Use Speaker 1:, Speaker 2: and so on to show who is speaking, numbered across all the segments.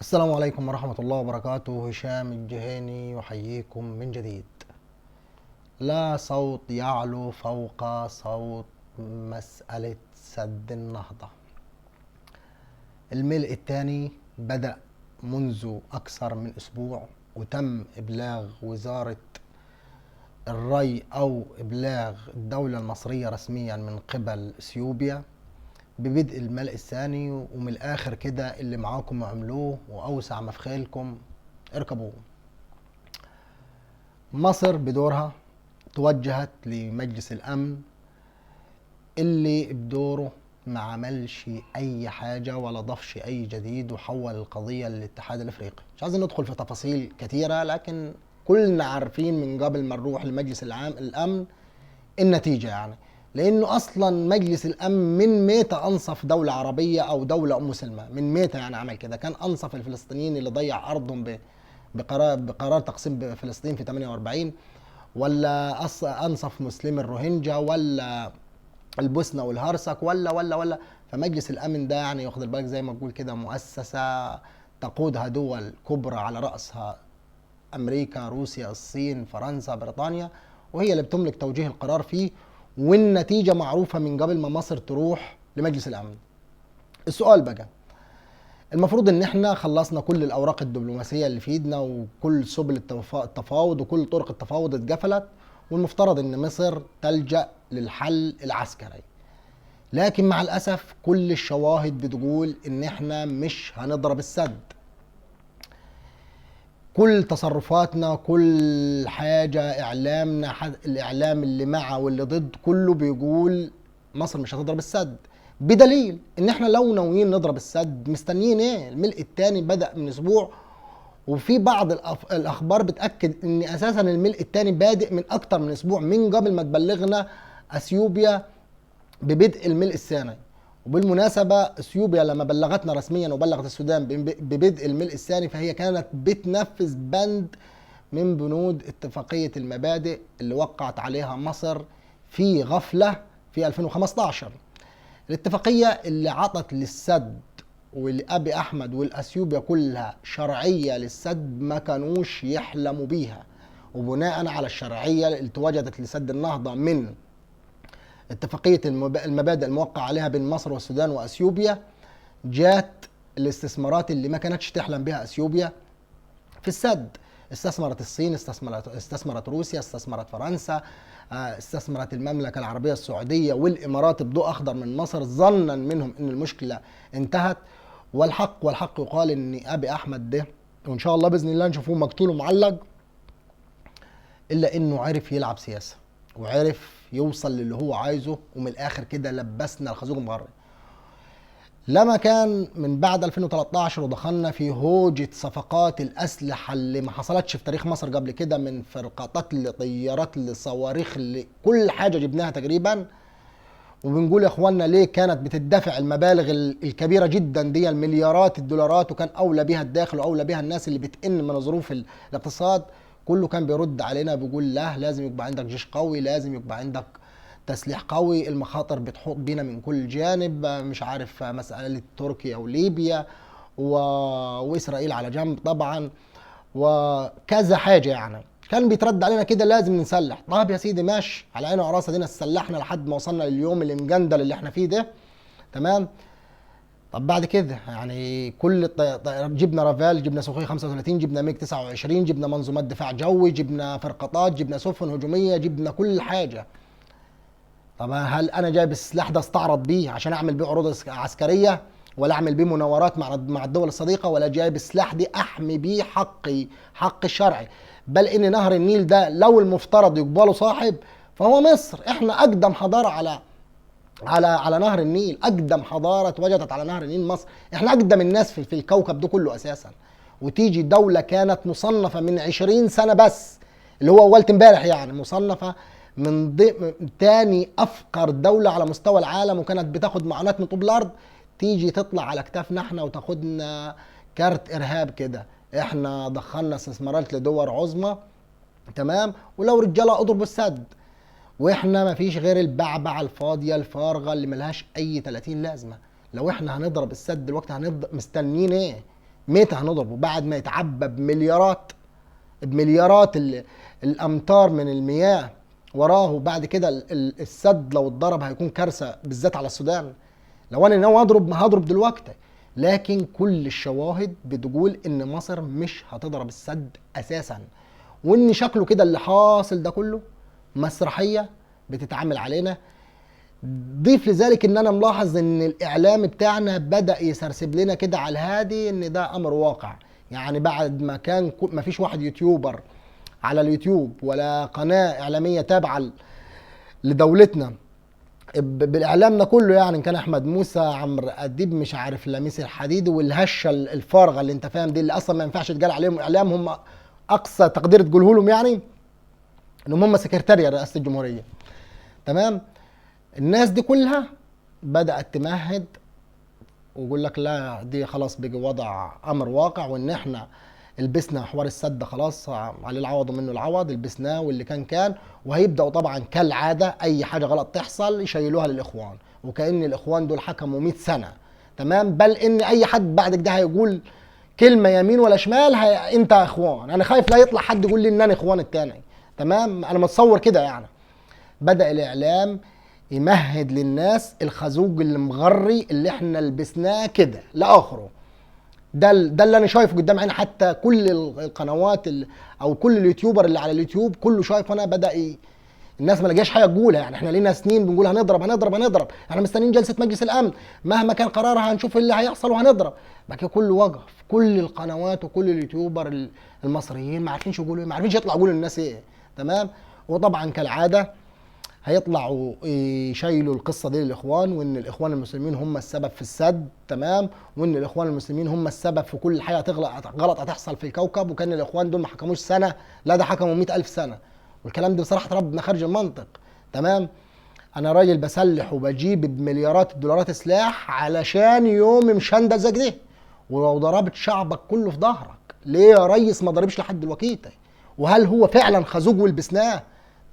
Speaker 1: السلام عليكم ورحمة الله وبركاته. هشام الجهيني يحييكم من جديد. لا صوت يعلو فوق صوت مسألة سد النهضة. الملء الثاني بدأ منذ أكثر من أسبوع، وتم إبلاغ وزارة الري أو إبلاغ الدولة المصرية رسميا من قبل اثيوبيا ببدء الملء الثاني. ومن الآخر كده اللي معاكم اعملوه وأوسع ما في خيلكم اركبوه. مصر بدورها توجهت لمجلس الأمن اللي بدوره ما عملش أي حاجة ولا ضافش أي جديد، وحول القضية للاتحاد الأفريقي. مش عايزين ندخل في تفاصيل كثيرة، لكن كلنا عارفين من قبل ما نروح لمجلس العام الأمن النتيجة، يعني لأنه أصلا مجلس الأمن من ميتة أنصف دولة عربية أو دولة مسلمة، من ميتة يعني عمل كده. كان أنصف الفلسطينيين اللي ضيع أرضهم بقرار تقسيم فلسطين في 48، ولا أنصف مسلم الروهينجا، ولا البوسنة والهرسك، ولا ولا ولا. فمجلس الأمن ده يعني ياخد بالك زي ما تقول كده مؤسسة تقودها دول كبرى على رأسها أمريكا، روسيا، الصين، فرنسا، بريطانيا، وهي اللي بتملك توجيه القرار فيه، والنتيجة معروفة من قبل ما مصر تروح لمجلس الأمن. السؤال بقى، المفروض ان احنا خلصنا كل الأوراق الدبلوماسية اللي في ايدنا، وكل سبل التفاوض وكل طرق التفاوض اتقفلت، والمفترض ان مصر تلجأ للحل العسكري. لكن مع الأسف كل الشواهد بتقول ان احنا مش هنضرب السد. كل تصرفاتنا، كل حاجة، إعلامنا، الإعلام اللي مع واللي ضد كله بيقول مصر مش هتضرب السد، بدليل إن إحنا لو ناويين نضرب السد مستنيين إيه؟ الملء الثاني بدأ من أسبوع، وفي بعض الأخبار بتأكد إن أساسا الملء الثاني بادئ من أكتر من أسبوع، من قبل ما تبلغنا أثيوبيا ببدء الملء الثاني. وبالمناسبة اثيوبيا لما بلغتنا رسميا وبلغت السودان ببدء الملء الثاني، فهي كانت بتنفذ بند من بنود اتفاقية المبادئ اللي وقعت عليها مصر في غفلة في 2015. الاتفاقية اللي عطت للسد والأبي أحمد والأثيوبيا كلها شرعية للسد ما كانوش يحلموا بيها، وبناء على الشرعية اللي تواجدت لسد النهضة من اتفاقية المبادئ الموقع عليها بين مصر والسودان وأثيوبيا، جات الاستثمارات اللي ما كانتش تحلم بها أثيوبيا في السد. استثمرت الصين، استثمرت روسيا، استثمرت فرنسا، استثمرت المملكة العربية السعودية والإمارات بضوء أخضر من مصر، ظنا منهم إن المشكلة انتهت. والحق يقال إن أبي أحمد ده وإن شاء الله بإذن الله نشوفوه مقتول ومعلق، إلا إنه عرف يلعب سياسة وعرف يوصل للي هو عايزه، ومن الآخر كده لبسنا الخازوق المغرب. لما كان من بعد 2013 ودخلنا في هوجة صفقات الأسلحة اللي ما حصلتش في تاريخ مصر قبل كده، من فرقاطات لطيارات لصواريخ لكل حاجة جبناها تقريبا. وبنقول يا اخوانا ليه كانت بتدفع المبالغ الكبيرة جدا دي، المليارات الدولارات، وكان أولى بها الداخل وأولى بها الناس اللي بتئن من ظروف الاقتصاد. كله كان بيرد علينا بيقول لا، لازم يبقى عندك جيش قوي، لازم يبقى عندك تسليح قوي، المخاطر بتحوط بينا من كل جانب، مش عارف مسألة تركيا وليبيا وإسرائيل على جنب طبعا وكذا حاجة. يعني كان بيترد علينا كده لازم نسلح. طب يا سيدي ماشي، على عينه وعلى دينا سلحنا لحد ما وصلنا لليوم اللي مجندل اللي احنا فيه ده، تمام. طب بعد كده يعني كل جبنا رافال، جبنا سوخوي 35، جبنا ميج 29، جبنا منظومات دفاع جوي، جبنا فرقاطات، جبنا سفن هجومية، جبنا كل حاجة. طب هل انا جايب السلاح ده استعرض بيه عشان اعمل بيه عروض عسكرية، ولا اعمل بيه مناورات مع الدول الصديقة، ولا جايب السلاح دي احمي بيه حقي، حق الشرعي؟ بل ان نهر النيل ده لو المفترض يقبله صاحب فهو مصر. احنا اقدم حضارة على نهر النيل، اقدم حضارة اتوجدت على نهر النيل مصر. احنا اقدم الناس في الكوكب ده كله اساسا. وتيجي دولة كانت مصنفة من 20 سنة بس، اللي هو اولت امبارح يعني، مصنفة من تاني افقر دولة على مستوى العالم، وكانت بتاخد معونات من طوب الارض، تيجي تطلع على كتافنا احنا وتاخدنا كارت ارهاب كده. احنا دخلنا استثمارات لدول عظمى، تمام، ولو رجاله اضربوا السد، واحنا ما فيش غير البعبعه الفاضيه الفارغة اللي ملهاش اي 30 لازمه. لو احنا هنضرب السد دلوقتي مستنيين ايه؟ متى هنضربه؟ بعد ما يتعبى بمليارات، بمليارات الامتار من المياه وراه، وبعد كده السد لو اتضرب هيكون كارثة بالذات على السودان. لو انا ناوي اضرب ما هضرب دلوقتي، لكن كل الشواهد بتقول ان مصر مش هتضرب السد اساسا، وان شكله كده اللي حاصل ده كله مسرحية بتتعامل علينا. ضيف لذلك ان انا ملاحظ ان الاعلام بتاعنا بدأ يسرسب لنا كده على الهادي ان ده امر واقع. يعني بعد ما كان ما فيش واحد يوتيوبر على اليوتيوب ولا قناة اعلامية تابعة لدولتنا بالاعلامنا كله، يعني ان كان احمد موسى، عمرو اديب، مش عارف لميس الحديد، والهشه الفارغة اللي انت فاهم دي، اللي اصلا ما ينفعش تقال عليهم اعلام، هم اقصى تقدير تقوله لهم يعني انهم هم سكرتاريا رئاسة الجمهورية. تمام؟ الناس دي كلها بدات تمهد ويقول لك لا دي خلاص بيجي وضع امر واقع، وان احنا لبسنا حوار السد خلاص عليه العوض ومنه العوض، لبسناه واللي كان كان. وهيبداوا طبعا كالعادة اي حاجة غلط تحصل يشيلوها للاخوان، وكأن الاخوان دول حكموا 100 سنة. تمام؟ بل ان اي حد بعد كده هيقول كلمة يمين ولا شمال انت اخوان. انا خايف لا يطلع حد يقول لي ان انا اخوان التاني. تمام؟ انا متصور كده يعني. بدأ الاعلام يمهد للناس الخازوق اللي مغري اللي احنا لبسناه كده لاخره. ده اللي انا شايفه قدام عيني، حتى كل القنوات او كل اليوتيوبر اللي على اليوتيوب كله شايف. انا بدا الناس ما لقاش حاجة تقولها. يعني احنا لينا سنين بنقول هنضرب هنضرب هنضرب، احنا مستنيين جلسه مجلس الامن مهما كان قرارها هنشوف اللي هيحصل وهنضرب. بعد كده كله وقف، كل القنوات وكل اليوتيوبر المصريين ما عارفينش يقولوا ايه، ما عارفينش يطلعوا يقولوا للناس ايه. تمام؟ وطبعا كالعادة هيطلعوا يشيلوا القصة دي للاخوان، وان الاخوان المسلمين هم السبب في السد. تمام؟ وان الاخوان المسلمين هم السبب في كل حاجة غلط هتحصل في الكوكب، وكان الاخوان دول ما حكموش سنة، لا ده حكموا 100,000 سنة. والكلام ده بصراحة ربنا خارج المنطق. تمام؟ انا راجل بسلح وبجيب بمليارات الدولارات سلاح علشان يوم مشندة زي كده، ولو ضربت شعبك كله في ظهرك ليه يا ريس ما ضربش لحد دلوقتي؟ وهل هو فعلا خازوق ولبسناه؟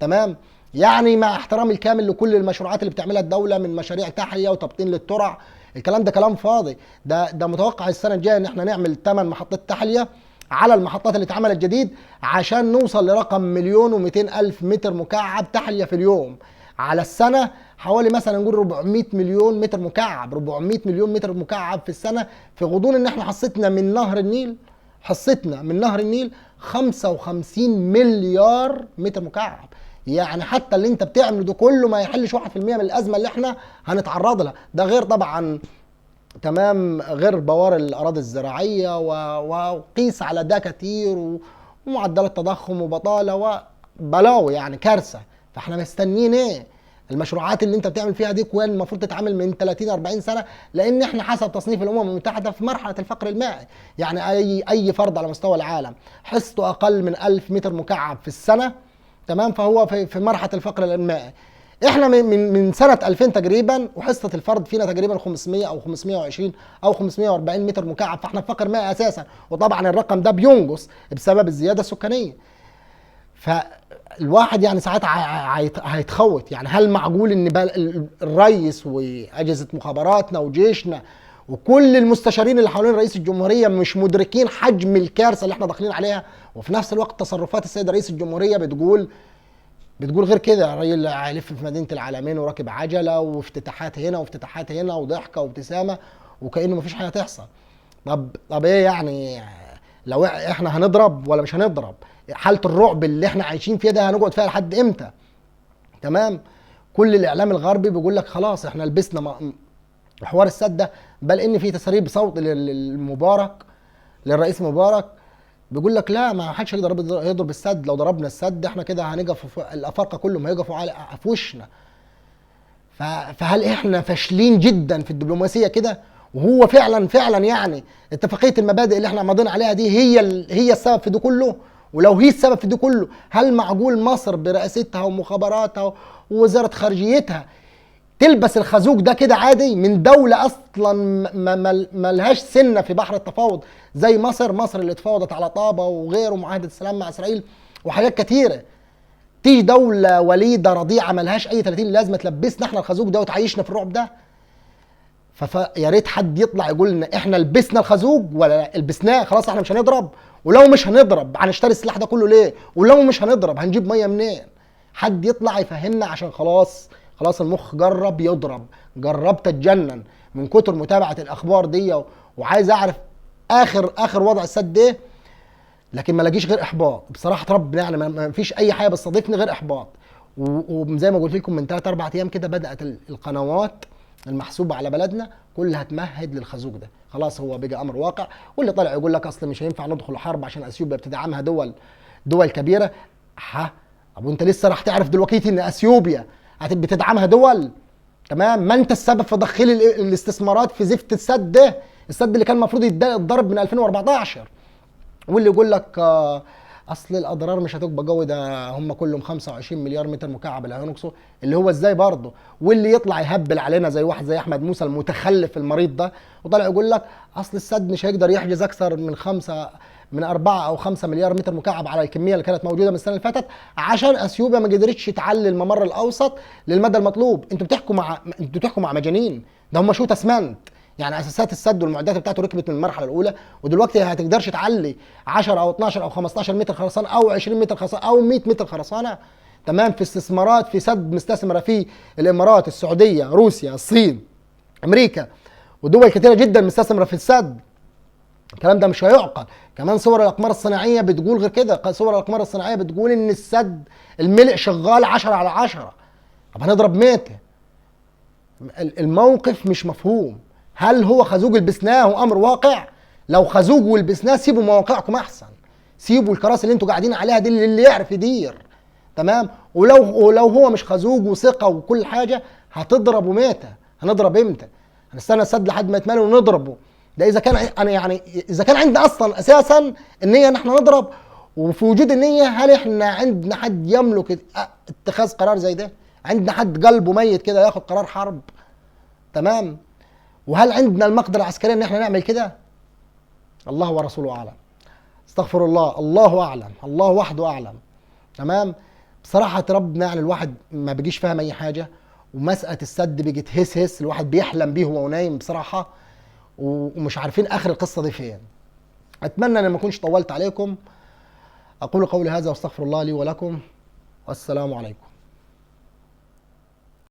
Speaker 1: تمام؟ يعني مع احترامي الكامل لكل المشروعات اللي بتعملها الدولة من مشاريع تحلية وتبطين للترع، الكلام ده كلام فاضي. ده متوقع السنة الجاية ان احنا نعمل 8 محطات تحلية على المحطات اللي اتعملت جديد عشان نوصل لرقم 1,200,000 متر مكعب تحلية في اليوم. على السنة حوالي مثلا نقول 400 مليون متر مكعب، 400 مليون متر مكعب في السنة، في غضون ان احنا حصتنا من نهر النيل، حصتنا من نهر النيل 55 مليار متر مكعب. يعني حتى اللي انت بتعمله ده كله ما يحلش 1% من الازمة اللي احنا هنتعرض لها، ده غير طبعا تمام غير بوار الاراضي الزراعية وقيس على ده كتير، ومعدلات تضخم وبطاله وبلاوي، يعني كارثة. فاحنا مستنيين ايه؟ المشروعات اللي انت بتعمل فيها دي كوين المفروض تتعمل من 30 40 سنة، لان احنا حسب تصنيف الامم المتحدة في مرحلة الفقر المائي. يعني اي فرد على مستوى العالم حصته اقل من 1000 متر مكعب في السنة، تمام، فهو في مرحلة الفقر المائي. احنا من سنة 2000 تقريبا وحصه الفرد فينا تقريبا 500 او 520 او 540 متر مكعب، فاحنا في فقر مائي اساسا. وطبعا الرقم ده بينقص بسبب الزيادة السكانية. فالواحد يعني ساعات هيتخوت، يعني هل معقول ان الرئيس واجهزة مخابراتنا وجيشنا وكل المستشارين اللي حوالين رئيس الجمهورية مش مدركين حجم الكارثة اللي احنا داخلين عليها؟ وفي نفس الوقت تصرفات السيد رئيس الجمهورية بتقول غير كده. الراجل هيلف في مدينة العالمين وراكب عجله وافتتاحات هنا وافتتاحات هنا وضحكه وابتسامه وكانه مفيش حاجة تحصل. طب ايه يعني لو احنا هنضرب ولا مش هنضرب؟ حاله الرعب اللي احنا عايشين فيها ده هنقعد فيها لحد امتى؟ تمام. كل الاعلام الغربي بيقول لك خلاص احنا لبسنا حوار السد ده، بل ان في تسريب صوت للمبارك، للرئيس مبارك، بيقول لك لا ما حدش يقدر يضرب السد، لو ضربنا السد احنا كده هنقف، الافارقة كلهم هيقفوا على في وشنا. فهل احنا فاشلين جدا في الدبلوماسية كده؟ وهو فعلا فعلا يعني اتفاقية المبادئ اللي احنا ماضيين عليها دي هي السبب في ده كله؟ ولو هي السبب في ده كله، هل معقول مصر برئاستها ومخابراتها ووزارة خارجيتها تلبس الخازوق ده كده عادي من دولة أصلا ما لهاش سنة في بحر التفاوض زي مصر؟ مصر اللي اتفاوضت على طابة وغيره ومعاهدة السلام مع إسرائيل وحاجات كتيرة. تيجي دولة وليدة رضيعة ما لهاش أي 30 لازمة تلبسنا احنا الخازوق ده وتعيشنا في الرعب ده. فيا ريت حد يطلع يقول لنا احنا لبسنا الخازوق ولا لا لبسناه، خلاص احنا مش هنضرب. ولو مش هنضرب هنشتري السلاح ده كله ليه؟ ولو مش هنضرب هنجيب مية منين؟ حد يطلع يفهمنا، عشان خلاص خلاص المخ جرب يضرب، جربت اتجنن من كتر متابعه الاخبار دي، وعايز اعرف اخر وضع السد ده، لكن ما لاقيش غير احباط بصراحة ربنا. يعني ما فيش اي حاجة بتصادفني غير احباط. وزي ما قلت لكم من 3 4 ايام كده بدات القنوات المحسوبه على بلدنا كلها تمهد للخازوق ده، خلاص هو بقى امر واقع. واللي طالع يقول لك اصل مش هينفع ندخل حرب عشان اثيوبيا بتدعمها دول كبيرة. ها طب وانت لسه راح تعرف دلوقتي ان اثيوبيا بتدعمها دول؟ تمام، ما انت السبب في تدخل الاستثمارات في زفت السد ده، السد اللي كان المفروض يتضرب من 2014. واللي يقول لك اصل الاضرار مش هتبقى قوي، ده هم كلهم 25 مليار متر مكعب اللي هينقصوا، اللي هو ازاي برضه. واللي يطلع يهبل علينا زي واحد زي احمد موسى المتخلف المريض ده، وطلع يقول لك اصل السد مش هيقدر يحجز اكثر من من 4 او 5 مليار متر مكعب على الكمية اللي كانت موجودة من السنة اللي فاتت، عشان اثيوبيا ما قدرتش تعلي الممر الاوسط للمدى المطلوب. انتوا بتحكوا مع مجانين، ده هم شوت اسمنت، يعني اساسات السد والمعدات بتاعته ركبت من المرحلة الاولى، ودلوقتي هتقدرش تعلي 10 او 12 او 15 متر خرسانه او 20 متر خرسانه او 100 متر خرسانه. تمام، في استثمارات في سد مستثمره فيه الامارات، السعودية، روسيا، الصين، امريكا، ودول كثيرة جدا مستثمره في السد. الكلام ده مش هيعقل. كمان صور الاقمار الصناعية بتقول غير كده، صور الاقمار الصناعية بتقول ان السد الملء شغال 10 على 10. طب هنضرب متى؟ الموقف مش مفهوم. هل هو خازوق لبسناه وامر واقع؟ لو خازوق ولبسناه سيبوا مواقعكم احسن، سيبوا الكراسي اللي انتوا قاعدين عليها دي اللي يعرف يدير. تمام، ولو هو مش خازوق وثقه وكل حاجة، هتضربوا متى؟ هنضرب امتى؟ هنستنى السد لحد ما يتملي ونضربه؟ ده اذا كان انا يعني اذا كان عندنا اصلا اساسا النية ان احنا نضرب، وفي وجود النية هل احنا عندنا حد يملك اتخاذ قرار زي ده؟ عندنا حد قلبه ميت كده ياخد قرار حرب؟ تمام، وهل عندنا المقدرة العسكرية ان احنا نعمل كده؟ الله ورسوله اعلم. استغفر الله، الله اعلم، الله وحده اعلم. تمام، بصراحة ربنا يعني الواحد ما بيجيش فاهم اي حاجة، ومسألة السد بيجي هس هس، الواحد بيحلم بيه وهو نايم بصراحة، ومش عارفين اخر القصة دي فين. اتمنى ان ما اكونش طولت عليكم. اقول قولي هذا واستغفر الله لي ولكم، والسلام عليكم.